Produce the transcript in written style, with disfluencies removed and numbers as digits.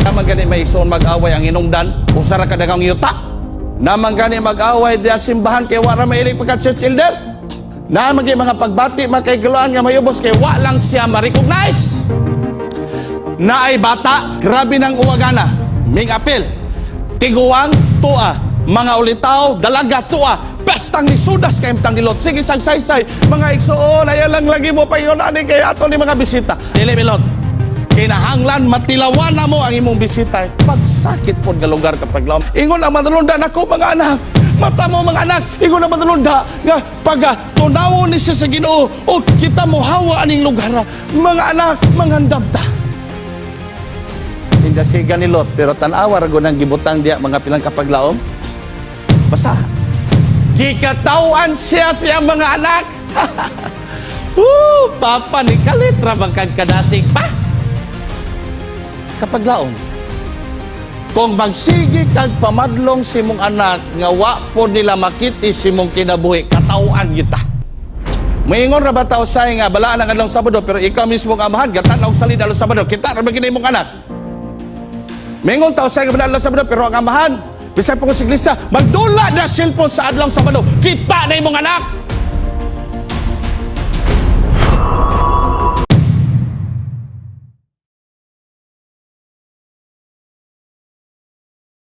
Naman gani may igsoon mag-away ang hinungdan, usa ra ka daghang yuta. Naman gani mag-away diya simbahan kay wa ra mailig pagka church elder. Naman gani mga pagbati makaigaluan nga mayubos kay wa lang siya ma-recognize. Naay bata, grabe ng uwagana. Ming apil. Tiguang tua, mga ulitaw, dalaga tua, pestang ni Sudas kay tang nilot. Sige sagsaysay, mga igsoon, ayaw lang lagi mo paingon ani kay ato ni mga bisita. Dili milot. Kinahanglan matilawan na mo ang imong bisita. Pagsakit pod nga lugar kapag laom. Ingon ang manulunda nako, mga anak. Mata mo, mga anak, ingon ang manulunda nga pag tunawon ni siya sa Ginoo o kita mo hawa aning lugar. Mga anak, manghandam ta. Indasiga ni Lot, pero tan-awa ra gud ang gibutang diya mga pilang kapaglaom. Basa. Gikatawan siya siya mga anak. Woo, papa ni kalit ra bang kag kadasig pa? Kapag laom. Kung magsige kag pamadlong si mong anak nga wa po nila makit-i si mong kinabuhi, katawhan kita. Maingon ra ba ta usay nga balaan ang adlaw Sabado, pero ikaw mismo ang amahan gatan og salida adlaw Sabado, kita ra ba gini imong anak? Maingon ta usay nga balaan adlaw Sabado, pero ang amahan bisan pa kung sa iglesia magdula na cellphone sa adlaw Sabado, kita na imong anak.